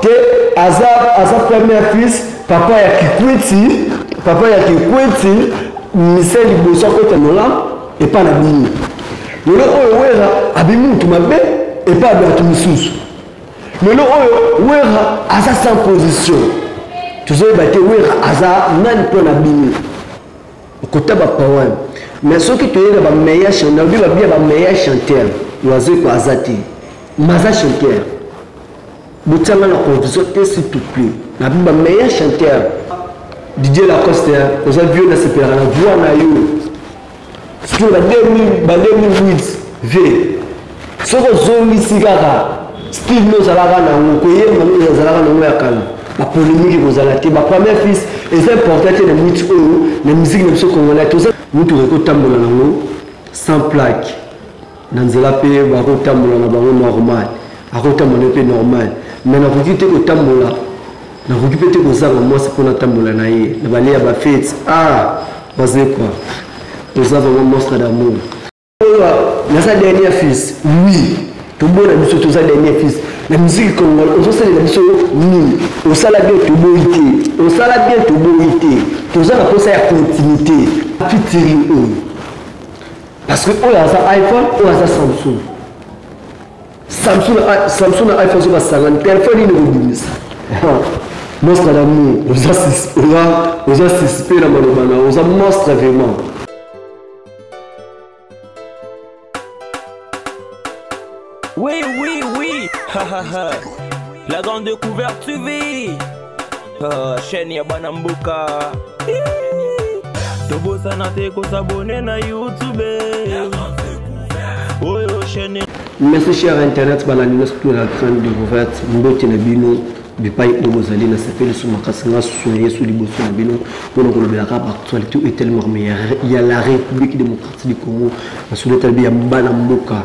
Te aza aza premier fils, papa ya Kikwiti, papa ya Kikwiti, mise liboso akota nola epa na bino. Lelo oyo Wera abimi mutu mabe epa ya bato misusu. Lelo oyo Wera aza sans position. Tozoyeba te Wera aza nani mpo na bino. Kota ba poème. Mais soki toye na ba meilleur chanteur, bi ba bia ba meilleur chanteur, Wazekwa aza te. Maza chanteur. Botianga na confusion te s'il te plaît. Na bi ba meilleur chanteur. Didier Lacoste, oza vieux na sepelaka na voix na yo. Surtout ba 2000, ba 2008 V. Soki ozongisi kaka style no ozalaka nango, koyemba no ozalaka nango ya kala. Ba polémique ekozala te. Ba premier fils eza important te na minute oyo na musique na biso congolais toza mutu okoki kotambola nango sans plaque na nzela mpe bakotambola na bango normal, akotambola mpe normal, mais nakoki te kotambola, nakoki mpe te kozanga mwasi mpo natambola na ye na bale ya bafete. Ah, Wazekwa oza vraiment monstre d'amour. Naza dernier fils, oui, tobona biso toza dernier fils na musique congolais. Ozosalela biso nini? Osala bien, toboyi te. Osala bien, toboyi te. Toza na posa ya continuité featuring oyo, parce que oyo aza iPhone, oyo aza Samsung. Samsung, Samsung na iPhone so basangani, telefone nini ekobimisa? Monstre d'amour, oza suspect na maloba na, oza monstre vraiment. Oui, oui, oui, ha ha ha. La grande découverte TV. Ah, chaîne ya bana mboka. Tobosana te kosabone na YouTube. Oyo chaîne. Merci cher internet balandi nyonso to la grande découverte, mbote na bino bipai oyo bozali. Na sepeli so makasi nga so Yesu liboso na bino mpona kolobelaka baactualité oyo etelemaka ya la République démocratique du Congo, masolo etali ya bana mboka.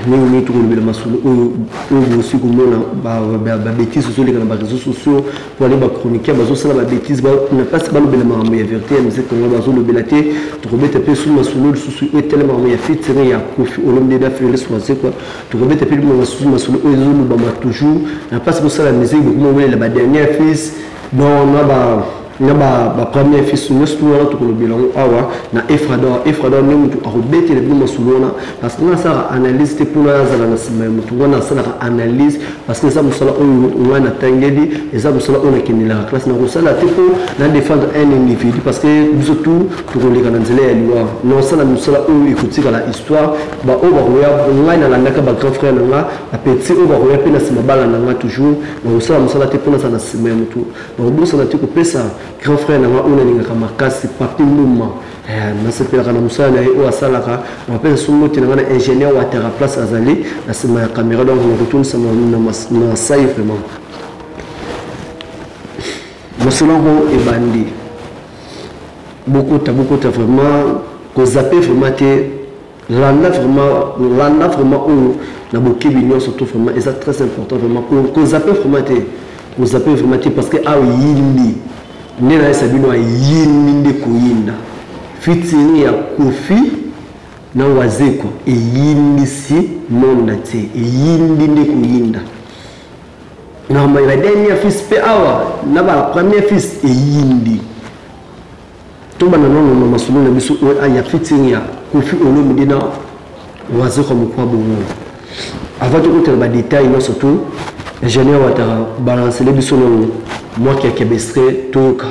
Mingi mingi tokolobela masolo oyo oyo bosi komona babétise ozoleka na baréseau sociaux po ale bachroniqueur bazosala babétise na place balobela makambo ya vérité ya musique congolais, bazolobela te. Tokobeta mpe su masolo lisusu oyo etele makambo ya featuring ya Koffi Olomide na Félix Wazekwa. Tokobeta mpe masolo oyo ezolobama toujours na place bosala musique, bokoma kobelela ba dernier fils, donc na ba na ba ba premier fils nyonso tu wana. Tokolobela yango awa na Efrador. Efrador nde motu akobetela bino masolo wana, parce que nga asalaka analyse te mpona azala na nsima ya motu wana. Asalaka analyse parce que eza mosala oyo ngai natangeli, eza mosala oyo nakendelaka classe. Nakosala te mpo na défendre un individu, parce que biso tu tokoleka na nzela ya liwa. Nasala mosala oyo ekotikala histoire, baoyo bakoya. Ngai nalandaka ba grand frère na nga, bapetit oyo bakoya mpe na nsima balanda nga toujours. Nakosala mosala te mpo nazala na nsima ya motu. Nakobosana te kopesa grand frère na nga oyo nalingaka makasi, Papi Mbuma, nasepelaka na mosala na ye oyo asalaka. Napesa so mbote na nga na ingénieur Watera, place azali na nsima ya caméra. Donc nakotunisa na sai vraiment mosolo yango ebandi. Bokota, bokota vraiment, kozape vraiment te. Landa vraiment, landa vraiment oyo na bokebi nyonso to vraiment eza très important vraiment. Kozape vraiment te, kozape vraiment te, parce que awa eyindi nde nayesa bino, ayindi nde koyinda. Featuring ya Koffi na Wazekwa eyindisi monde te, eyindi nde koyinda. Normal ba dernier fils mpe awa na ba premier fils eyindi. Tobanda nano na masolo na biso oyo ya featuring ya Koffi Olomide na Wazekwa Mokwa Bongo. Avant tokotela badetail nyonso tu, ingénieur Watara balancele biso nano mwa keke bestre toyoka.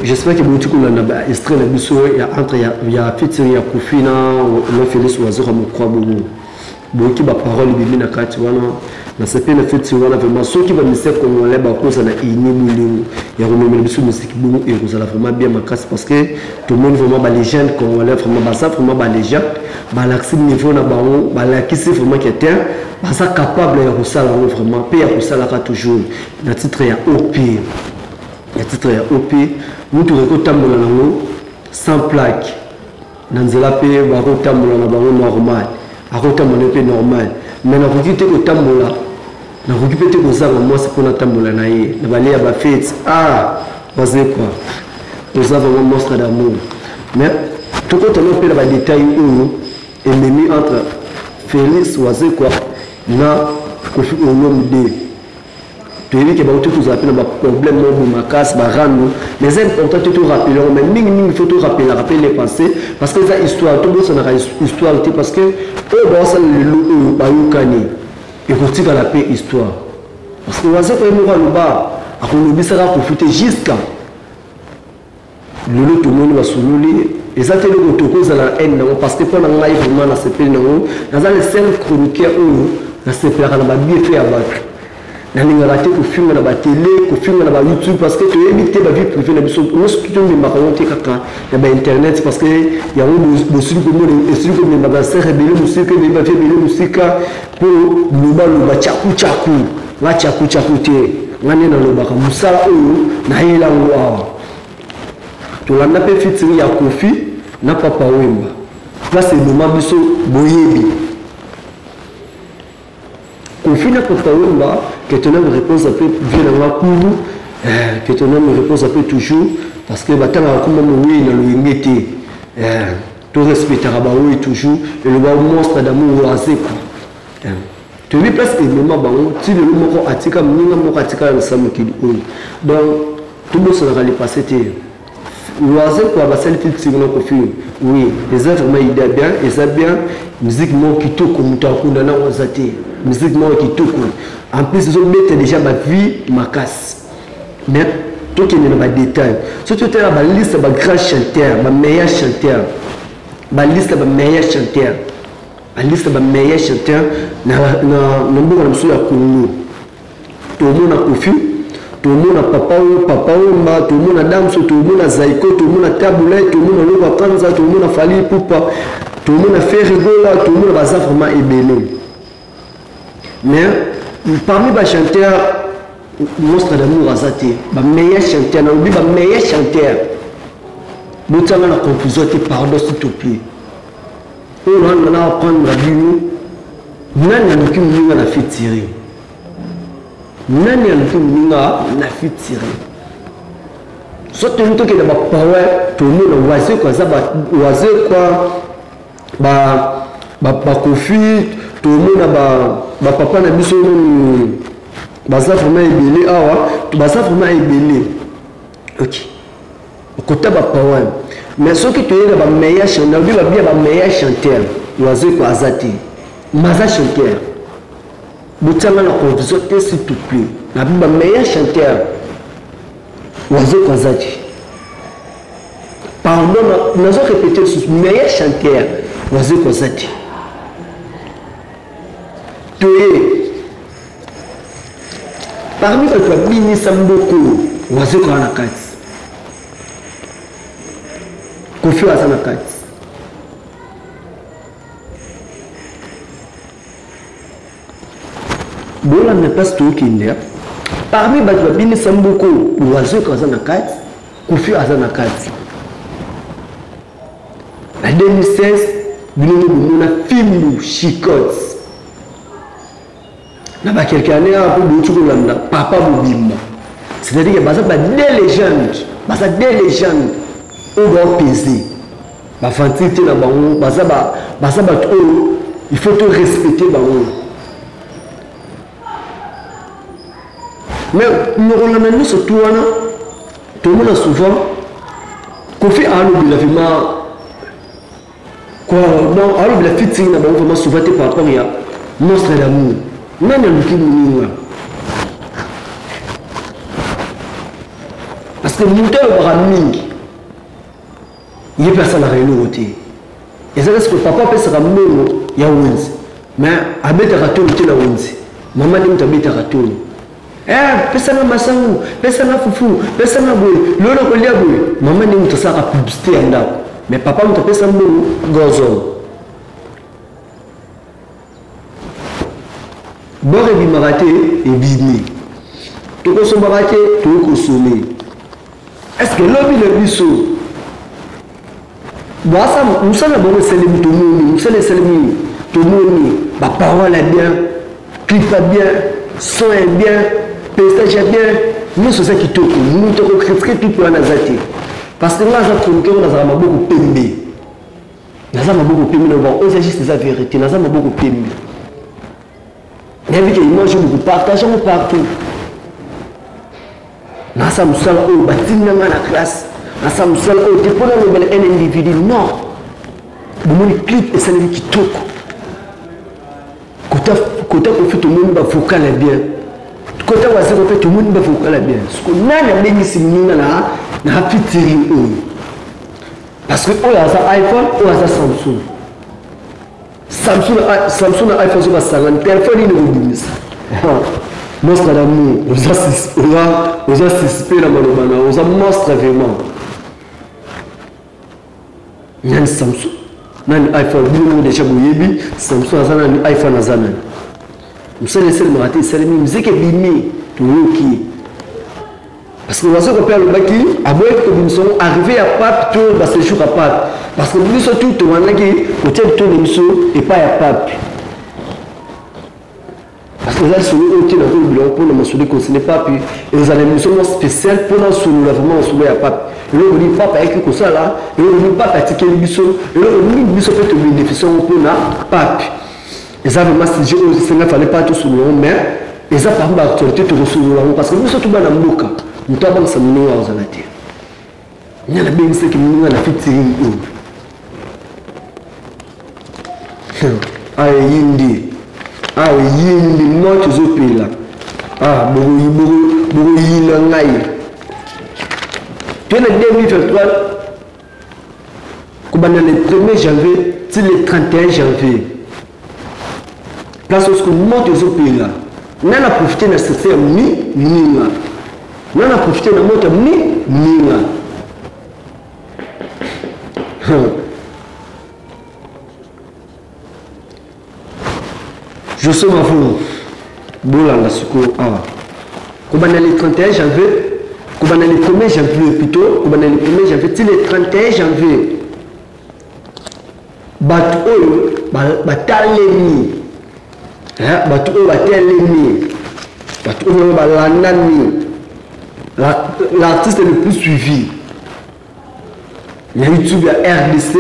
J'espère que bouti kolanda ba extrait na biso ya entre ya featuring ya Koffi na Félix Wazekwa Mokwa Bongo. Boyoki ba parole ebimi na kati wana. Nasepeli na featuring wana vraiment. Soki ba musiciens congolais bakozala uni, bolingo ya komemela biso musique bongo, ekozala vraiment bien makasi, parce que tomoni vraiment ba légende congolais vraiment baza vraiment ba légende, balakisi niveau na bango, balakisi vraiment ke te baza capable ya kosala yango vraiment mpe ya kosalaka toujours. Na titre ya OP, ya titre ya OP, mutu okoki kotambola nango sans plaque. Na nzela mpe bakotambola na bango normal, akotambola mpe normal, mais nakoki te kotambola, nakoki mpe te kozanga mwasi mpo natambola na ye na bale ya bafete. Ah, Wazekwa, oza vraiment monstre d'amour. Mais tokotana mpe na badetail oyo ememi entre Félix Wazekwa na Koffi Olomide. Toyebi ke bauti kozala mpe na baproblème moko boye makasi, barando, mais eza important te torapele yango, mais mingimingi faut torapelaka mpe le passé, parce que eza histoire, tobosanaka histoire te, parce que oyo baosala lelo oyo bayokani ekotikala mpe histoire, parce que Wazekwa ye moko aloba akolobisaka Koffi te jusqu'à lelo. Tomoni basololi, eza te eloko tokozala na haine nango, parce que mpo na ngai vraiment nasepeli nango. Naza le seul chroniqueur oyo nasepelaka na babiefe ya bato. Nalingaka te kofinga na batele, kofinga na bayoutube, parce que toyebi te bavie privé na biso nyonso, tomemaka yango te kaka na bainternet, parce que yango bosili komona esili komema basere ebele mosika, ememi bavie ebele mosika. Mpo lobaloba tchaku tchaku, nga tchaku tchaku te, nga nde nalobaka mosala oyo nayela yango awa. Tolanda mpe featuring ya Koffi na Papa Wemba, place eboma biso boyebi Koffi na Papa Wemba. Que ton âme repose ape vie na nga kulu, que ton âme repose ape toujours, parce que batangaka komba mowei na loyenge te, torespectaka bawei toujours. Eloba monstre d'amour Wazekwa, toyebi place emema bango ti lelo. Moko atika moninga, moko atikala na sa mokili oyo. Donc tobosanaka le passé te. Wazekwa basali featuring na Koffi, oui, eza vraiment idée bien, eza bien. Musique moko kitoko, moto akunda nango aza te. Musique moko kitoko, en plus ezobeta déjà bavie makasi. Mais tokende na badetail. Soki totala baliste ya bagrand chanteur, bameilleur chanteur, baliste ya bameilleur chanteur, baliste ya bameilleur chanteur na mboka na biso ya Congo, tomona Koffi, tomona papa oyo Papa Wemba, tomona Damso, tomona Zaiko, tomona Tabule, tomona Lokwa Kanza, tomona Fally Ipupa, tomona Ferre Gola, tomona baza vraiment ebele. Mais parmi bachanteur, monstre d'amour aza te. Bameilleur chanteur, nalobi bameilleur chanteur, botianga na confusion te, pardon, s'il te plaît. Oyo wana na apprendre bino, nani aluki moninga na featuring? Nani aluki moninga na featuring? So tolingi tokende bapower, tomona Wazekwa aza Wazekwa, bakofi, tomona bapapa na biso nini, baza vraiment ebele awa, baza vraiment ebele. Ok, okota bapower, mais soki toye na bameilleur chanteur, obi babia bameilleur chanteur, Wazekwa aza te. Maza chanteur, botianga na confusion te, s'il te plaît. Nabi bameilleur chanteur, Wazekwa aza te. Pardon, nazo répéter lisusu, meilleur chanteur, Wazekwa aza te. Toye parmi bato babinisa mboko, Wazekwa aza na kati, Koffi aza na kati. Bolanda place tookende. Parmi bato babinisa mboko, Wazekwa aza na kati, Koffi aza na kati. Na 2016 bino nde bomona fimbu chicote na bakelke ane awa mpo bouti kolanda papa mobimba, c'est-à-dire que baza ba deux légendes, baza deux légendes oyo baopese bavantile te na bango. Baza bato oyo il faut to respecter bango. Mais nakolanda nyonso tu wana, tomona souvent Koffi alobela vraiment quoi, donc alobela featuring na bango vraiment souvent te par rapport ya monstre d'amour. Nani aluki moninga? Parce que moto alobaka mingi, ye mpe asalaka eloko te. Eza kasi papa apesaka mbongo ya wenze, mais abetaka tolo te na wenze. Mama nde moto abetaka tolo. Pesanga masangu, pesanga fufu, pesanga boye, lolo kolia boye. Mama nde moto asalaka publicité ya ndako, mais papa moto apesa mbongo gozon bor ebimaka te, ebimi tokosombaka te, toyokosome. Est ce que lobi na biso Basa mosala na bango esalemi tomoni, mosala esalemi tomoni, baparole ya bien, clip ya bien, son ya bien, pestage ya bien, nyonso eza kitoko. Moto akokritike clip wana aza te, parce que nga aza chroniqueur, nazala maboko pembe, naza maboko pembe na bango. Oyo eza juste, eza vérité, naza maboko pembe. Nayebi ke image oyo bokopartage yango partout. Nasa mosala oyo batinda nga na classe, nasa mosala oyo te mpo nalobela un individu, non. Bomoni clip esalemi kitoko, kota Kofi tomoni bavocal ya bien, kota Wazeko mpe tomoni bavocal ya bien. Siko nani abengisi moninga na featuring oyo? Parce que oyo aza iPhone, oyo aza Samsung. Samsung na iPhone soki basangani, telefone nini ekobimisa? Monstre d'amour, oza suspect na maloba na, oza monstre vraiment. Nani Samsung, nani iPhone? Bino moko deja boyebi Samsung aza nani, iPhone aza nani. Mosala esalemaka te, esalemi, miziki ebimi, toyoki. Parce que Wazoko mpe alobaki aboyaki kobimisa yango arrivé ya pape to basejour ya pape, parce que biso tu tobandaki kotia litoi na biso epai ya pape, parce que eza lisolo oyo te nakolobela yango mpona masolo econcerne pape. Ezala émission moko spéciale mpona solola vraiment masolo ya pape, eloko nini pape ayaki kosala, eloko nini pape atikeli biso, eloko nini biso mpe tobénéficie yango mpona pape. Eza vraiment sujet oyo esenga fallait pas tosolola yango, mais eza parmi baactualité, tokosolola yango parce que biso tobana mboka. Moto abangisa moninga ozala te. Nga nabengisaki moninga na featuring oyo, ayindi ayindi moto ezopela, bokoyina ngai to na 2023, kobanda le 1er janvier ti le 31 janvier, place oyo moto ezopela. Nga na profite na succès ya mi moninga, nga na profite na moto ya mi moninga. Joso Mavungu, bolanda sikoyo awa, kobanda le 31 janvier, kobanda le 1er janvier plutôt, kobanda le 1er janvier ti le 31 janvier, bato oyo batalemi, bato oyo batelemi, bato oyo balandami, l'artiste le plus suivi na YouTube ya RDC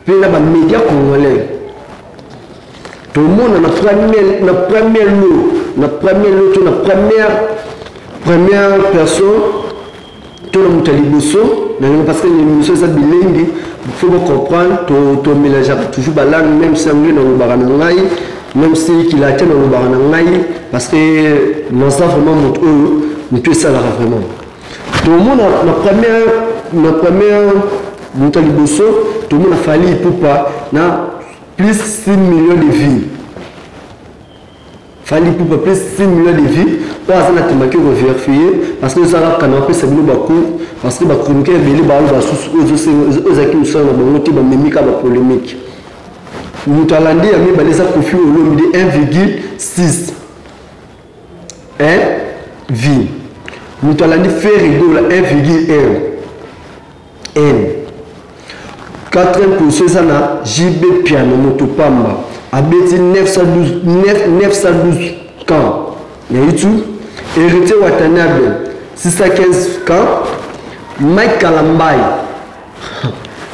mpe na bamédia congolais, tomona na premier lot, na premier lot to na première personne to na moto ya liboso na yango, parce que émission eza bilengi, faut bocomprendre, tomélangeaka toujours balangue, même si anglais nalobaka na ngai, même si kilatin nalobaka na ngai, parce que naza vraiment moto oyo moto esalaka vraiment. Tomona na première moto ya liboso, tomona Fally Ipupa na plus 6 millions de vues. Fally Ipupa plus 6 millions de vues, oyo aza na temaki kovérifier, parce que ezalaka kana bapesa bino bacours, parce que bachroniqueur ebele baoyo basusu oyo ezalaki mosala na bango te, bamemi kaka bapolémique. Moto alandi ya mibale eza Kofi Olomide, 1,6 1 vie. Moto alandi Ferre Gola, 1,1 n. Quatrième position eza na JB Piano, moto pamba abeti 912, 912 camp na YouTube. Héritier Watanabe, 615 camp. Mike Kalambay,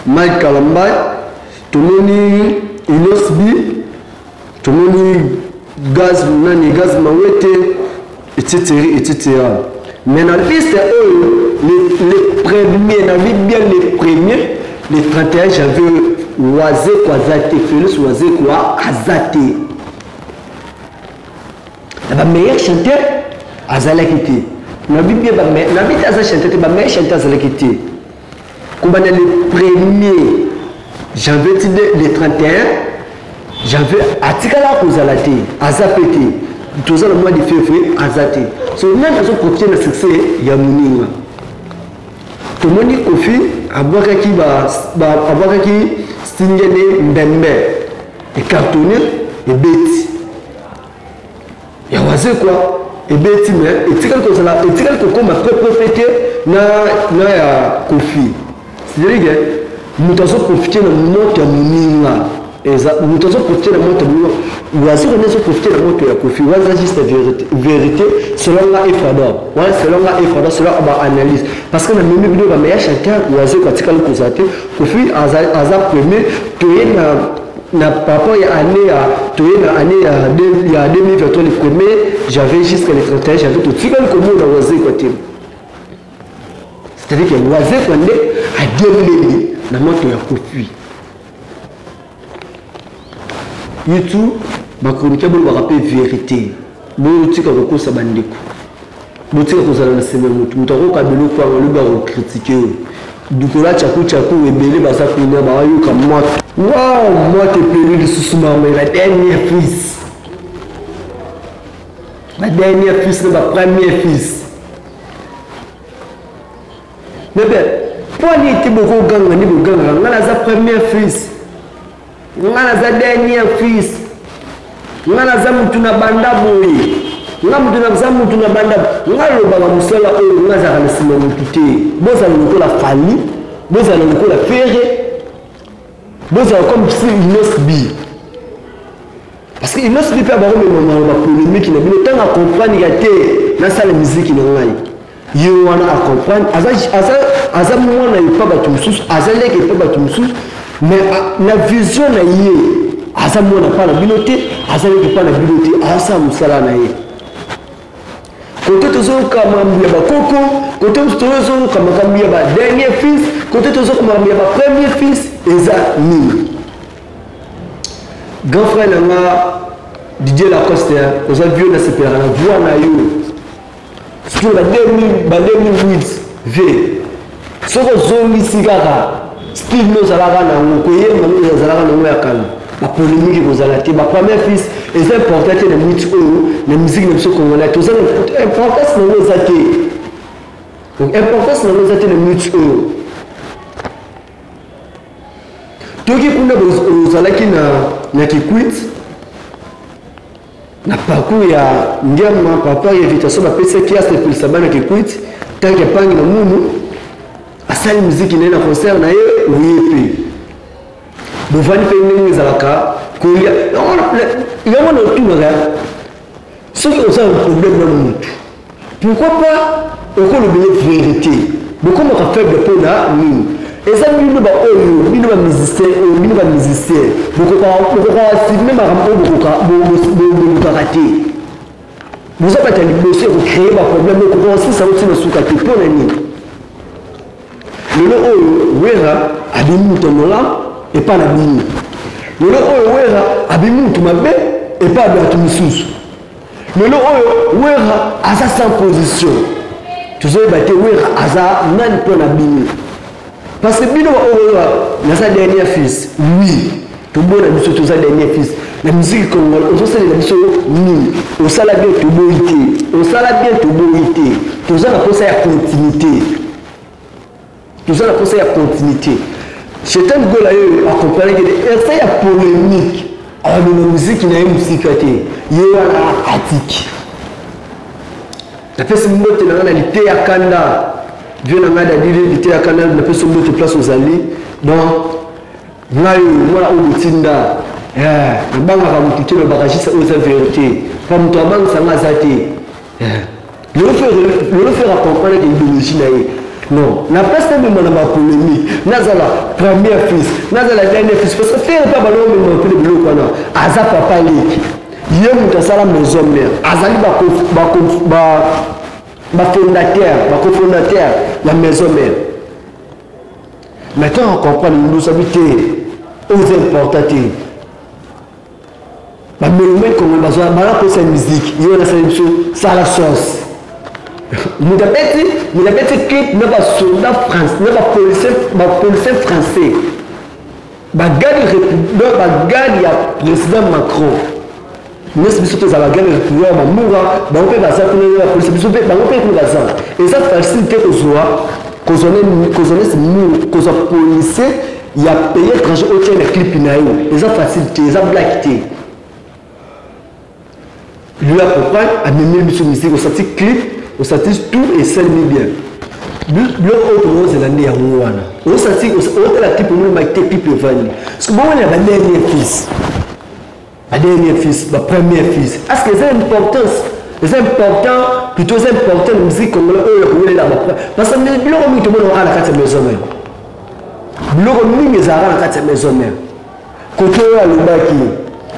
Mike Kalambay, tomoni Inos B, tomoni Gaz nani, Gaz Mawete, etc etc. Mais na liste oyo, le premier, na bien le premier, le 31 janvier, Wazekwa aza te. Félix Wazekwa aza te na bameilleur chanteur, azalaki te. Nabi bien, nabi te aza chanteur te, bameilleur chanteur azalaki te. Kobanda le premier janvier ti le 31 janvier, atikala kozala te, aza pe te. Toza na mois de février, aza te. So nani azoprofite na succès ya moninga? Tomoni Kofi abwakaki singene mbembe, ecartonné, ebeti ya Wazekwa ebeti, mais etikali kozala, etikali kokóma preprefe te na ya Kofi. C'est-à-dire que Moto azoprofite na moto ya moninga, eza moto azoprofite na moto ya moninga. Waziri nde azoprofite na moto ya Kofi. Wana eza juste vérité, vérité selon nga Efrador. Wana selon nga Efrador, selon baanalyse, parce que namemi bino bameya chanteur. Waziri atikali kozala te. Kofi aza, aza premier. Toye na par rapport ya année ya, toye na année ya 2023, le 1er janvier jusqu'à le 31 janvier, totikali komona Wazekwa te. C'est-à-dire que Wazekwa nde adiembeli na moto ya Kofi. YouTube, bachroniqueur, bolobaka mpe vérité. Botika kokosa bandeko, botika kozala na nsima ya motu. Moto akoka biloko yango, alobi akocritiquer oyo dukola tchaku tchaku. Ebele baza kuna, bayoka moto. Wow, moto epeli lisusu. Mama, ba dernier fils, ba dernier fils na ba premier fils bebe, mpo ani ete bokoganga nde bogangaka: "Ngai naza premier fils, ngai naza dernier fils, ngai naza mutu na banda boye, ngai mutu naza mutu na banda." Ngai alobaka mosala oyo, ngai azalaka na nsima mutu te. Bozala lokola Fally, bozala lokola Ferre, bozala comme si Innoss'B, parce que Innoss'B mpe abakomema bapolémique na bino. Ntango acomprendre ya te, nasala miziki na ngai, ye wana acomprendre. Aza mwana epa bato mosusu, aza leke epa bato mosusu, mais na vision na ye aza mwana mpa na bino te, aza leke mpa na bino te, azasala mosala na ye. Kote tozoyoka makambo ya bakoko, kote tozoyoka makambo ya badernier fils, kote tozoyoka makambo ya bapremier fils, eza nini? Grand frère na nga Didier Lacoste, oza vieux, nasepelaka na voix na yo, surtout ba 2008. V soki ozongisi kaka style no ozalaka nango, koyemba no ozalaka nango ya kala, bapolémique ekozala te. Bapremier fils eza important te na miti oyo na musique na biso congolais. Toza na importance nango eza te. Donc importance nango eza te na miti oyo. Toki kuna, ozalaki na Kikwit, na parcours ya Ngiama, papa ya invitation bapesaki, asepelisa bana Kikwit. Tanke apangi na munu, asali muziki na ye na concert na ye. Oye mpe bovandi mpe ndenge ezalaka kolia yango na otunaka. Soki oza na problème na mutu, pourquoi pas okolobele vérité? Bokomaka faible mpona nini? Eza bino baoyo, bino bamusicien oyo, bino bamusicien bokokaka assume makambo oyo bolukaka te. Boza bato ya liboso ya kocréer baproblème, okoka osisa otina suka te. Mpo na nini? Lelo oyo Wera abimi moto malamu epa na bino, lelo oyo Wera abimi moto mabe epa ya bato misusu, lelo oyo Wera aza sans position, tozoyeba te Wera aza nani mpo na bino. Parce que bino baoyo naza dernier fils, oui, tobona biso toza dernier fils na musique congolais. Ozosalela biso nini? Osala bien, toboyi te. Osala bien, toboyi te. Toza na posa ya continuité, toza na posa ya continuité. Shetan Gola oyo acomprendre ke esa ya polémique, amema muziki na ye mosika te. Ye wana atiki. Napesi mbote na ngai na Liteya Kanda, vieux na ngai Dadili Liteya Kanda. Napesi mbote place ozali. Donc ngai oyo mwana oyo botinda, nabangaka motu te, lobaka juste oyo eza vérité. Pa moto abangisa nga aza te. Lelo Ferre acomprendre ke idéologie na ye, non, na place namema na bapolémique, nazala premier fils, nazala dernier fils, parce que Ferre mpe abanda omema mpene biloko wana. Aza papa leki, ye moto asala maison mère, azali bafondateur, bacofondateur ya maison mère. Maintenant acomprendre ndosabi te, oyo eza important te. Bamélomane congolais bazwa bala kosa musique. Ye wana asali biso sala sauce. Moto abeti clip na basoldat France, na bapolicier français, bagarde, bagarde ya président Macron. Nyonso biso tozala bagarde république ya bamura, bango mpe baza kuna. Bapolisi biso mpe, bango mpe kuna baza. Eza facile te kozwa nesi mur, kozwa policier ya pays étranger otia na clip na yo. Eza facile te, eza blague te. Lui acomprendre, amemeli biso musique, osati clip, osati tout, esalemi bien. Biloko oyo tokozela nde yango wana. Osati otala clip omoni ba te clip evandi. Parce que bomoni ya ba dernier fils. Ba dernier fils, ba premier fils. Est-ce que eza importance? Eza important, plutôt eza important na musique congolais oyo ya kowelela ba parce que biloko mingi tomona kaka na kati ya maison mère. Biloko mingi ezalaka na kati ya maison mère. Kote oyo alobaki,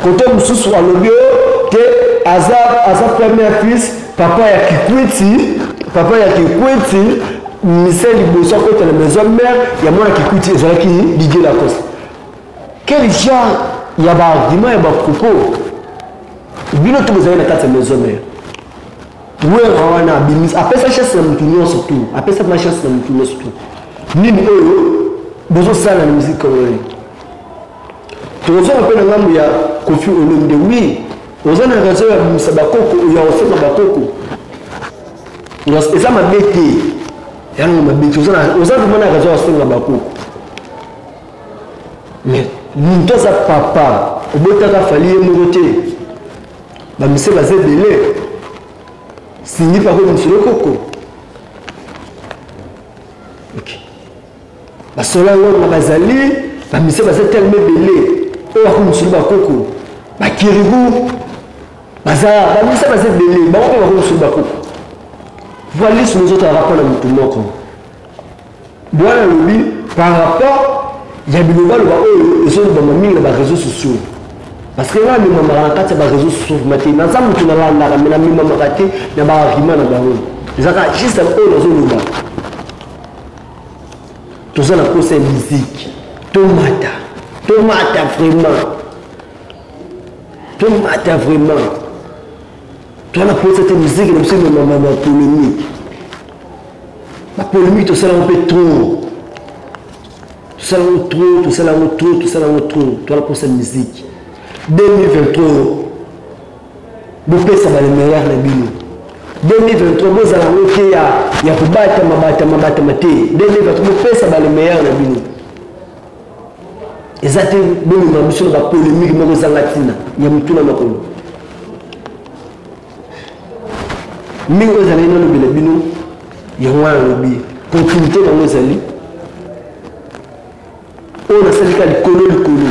kote mosusu alobi oyo te aza aza premier fils, papa ya Kikwiti, papa ya Kikwiti, mise liboso akota na maison mère ya mwana Kikwiti ezalaki Didier Lacoste. Quel genre ya ba argument ya ba propos bino to bozali na kati ya maison mère. Werra wana abimisa apesa chance na mutu nyonso tu, apesa ma chance na mutu nyonso tu. Nini oyo bozosala na musique congolais? Tozonga mpe na ngambo ya Koffi Olomide. Oui, oza na raison ya bimisa bakoko ya kosenga bakoko, eza mabe te, yango mabe te, oza vraiment na raison ya kosenga bakoko. Mais moto aza papa, obotaka Fally ye moko te, bamise baza ebele, singi mpe akomi koko. Ok, basola ngoma bazali, bamise baza telema ebele, oyo akomi bakoko, bakiribu baza, bamise baza ebele, bango mpe bakomi bakoko. Voilà, nozotala rapport na motu moko bwana alobi par rapport ya bilobaloba oyo ezolobama mingi na bareseau sociaux, parce que nga namemamaka na kati ya bareseau sociaux vraiment te, naza moto nalandaka, me namemamaka te na baargument na bango, ezaka juste oyo nazoloba. Toza na posa ya musique, tomata, tomata vraiment, tomata vraiment. Toza na posa te musique na biso ememama bapolémique, bapolémique tosala yango mpe trop, tosala yango trop, tosala yango trop, tosala yango trop. Toza na posa musique 2023, bopesa bale meilleur na bino. 2023 bozala yango te ya kobatama batama batama te. 2023 bopesa bale meilleur na bino, eza te bomema biso na bapolémique moko ezanga ntina ya motu na makolo mingi. Oyo ezalaki nalobela bino yango wana, nalobi continuité nango ezali oyo nasalika likolo likolo,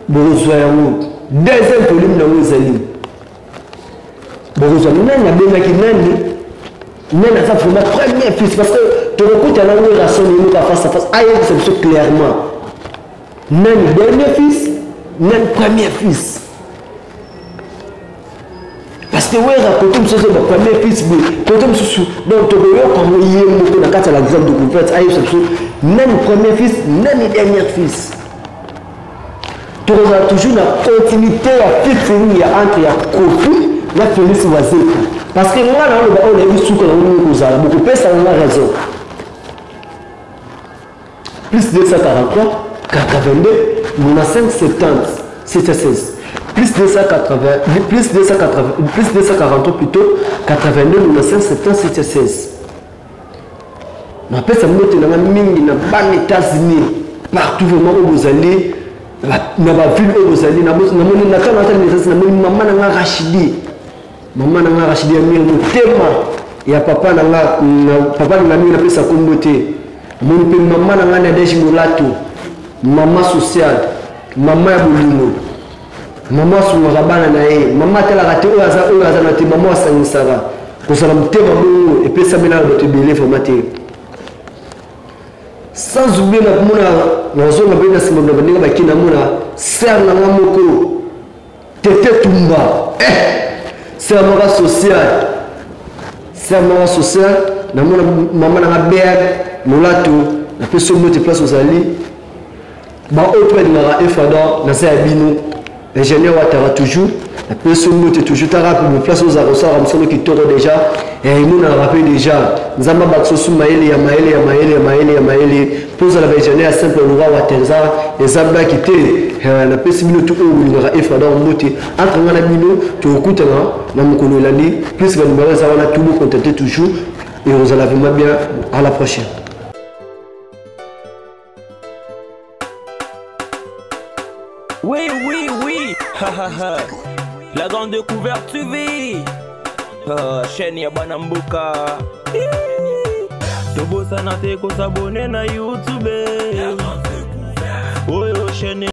bokozwa yango deuxième volume nango ezali, bokozwa nani abengaki nani, nani aza vraiment premier fils, parce que tokokutana yango Werrason ye moko face à face, ayebisa biso clairement nani dernier fils, nani premier fils. Parce que Werra kote mosusu ba premier fils boye, kote mosusu, donc tokoyoka yango ye moko na kati ya la grande découverte, ayebisa biso nani premier fils, nani dernier fils. Tokozala toujours na continuité ya featuring ya entre ya Koffi na Félix Wazekwa, parce que nga na oloba oyo nayebi suka nango nini kozala, bokopesa nga raison. Plus 243 82 95 70 716, plus 280, plus 280, plus 243 plutôt, 82 95 70 716. Napesa mbote nanga mingi na bana États-Unis partout vraiment oyo bozali, na baville oyo bozali. Namoni na kaka natali message, namoni mama na nga Rachidi, mama na nga Rachidi ya mingi, motema ya papa na nga, papa na nga mingi, napesa kombo te. Namoni mpe mama na nga Nadege Molato, mama sociale, mama ya bolingo, mama asungaka bana na ye, mama atalaka te oyo aza, oyo aza na te, mama asangisaka. Kozala motema bongo epesami na bato ebele vraiment te. Sans oublier nakomona nazonga mpe na nsima na bandenge baki, namona ser na nga moko Tete Tumba, ser moko social, ser moko social. Namona mama na nga Bert Molato, napesi yo mbote place ozali. Baoyo mpe balingaka Efada, naza ya bino ingénieur Watara, toujours napesi yo mbote, toujours taka place ozala kosalaka mosolo kitoko déjà, emonanaka mpe déjà. Nzambe abakisa osu mayele ya mayele ya mayele ya mayele ya mayele mpo ozala baingénieur ya simple loka Watenza, eza blaki te. Napesi bino tu oyo bolingaka Efada mbote. Entre nga na bino tokokutana na mokolo elandi, plus banimero eza wana, tout bocontacte toujours et ozala vraiment bien. À la prochaine. Oui, oui, oui, ha ha ha. La grande découverte TV. Chaîne ya bana mboka. Tobosana te kosabone na YouTube. Oyo chaîne.